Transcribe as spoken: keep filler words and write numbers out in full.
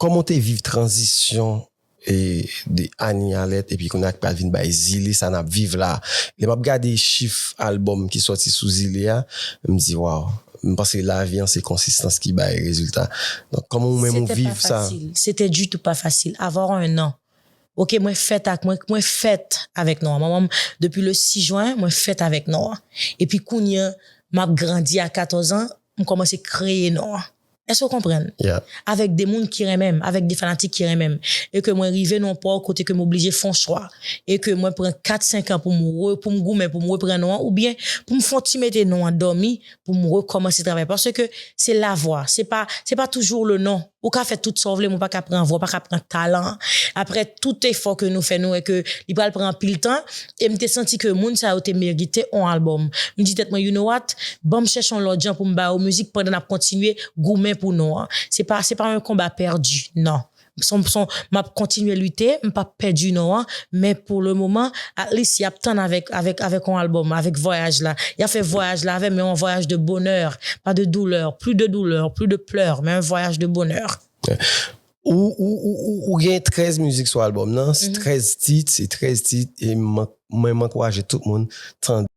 kòman w te viv tranzisyon e de Annie Alerte epi kounye a k pral vin bay Zile sa n ap viv la? Lè m ap gade chif albòm ki sòti sou Zile a, m di waw. M panse lavi an se konsistans ki bay rezilta. Donk kòman ou menm ou viv sa? C'était du tout pas facile. Avoir un an. Ok, mwen fèt ak mwen, mwen fèt avèk non an. Manman m, depi le sis jen, mwen fèt avèk non an. Epi kounye a, m ap grandi a katòz an, m kòmanse kreye non an. Èske w konprann? Yeah. Avèk de moun ki renmen m, avèk de fanatik ki renmen m. E ke mwen rive nan yon pò kote ke m oblije fè yon chwa. E ke mwen pran kat, senk an pou m re, pou m goumen, pou m reprann non an, oubyen pou m fè yon ti mete non an dòmi, pou m rekòmanse travay. Paske se lavwa, se pa, se pa toujou le non. Ou ka fè tout sa w vle, men w pa ka pran vwa, w pa ka pran talan. Apre tout efò ke nou fè, nou wè ke li pral pran anpil tan, e m te santi ke moun sa yo te merite yon albòm. M di tèt mwen, you know what? Ban m chèche yon lòt jan pou m ba yo mizik pandan n ap kontinye goumen pou non an. Se pa, se pa yon konba pèdi, non. Son, son, m ap kontinye lite, m p ap pèdi non an, men pou le moman, at least, y ap tann avèk, avèk, avèk yon albòm, avèk vwayaj la. Y ap fè vwayaj la avè m, men yon vwayaj de bonè, pa de doulè, plus de douleur, plus de pleurs, mais un voyage de bonheur. Ou, ou, ou, ou, ou gen trèz mizik sou albòm nan, trèz tit, se trèz tit, e m, mwen, m ankouraje tout moun tande.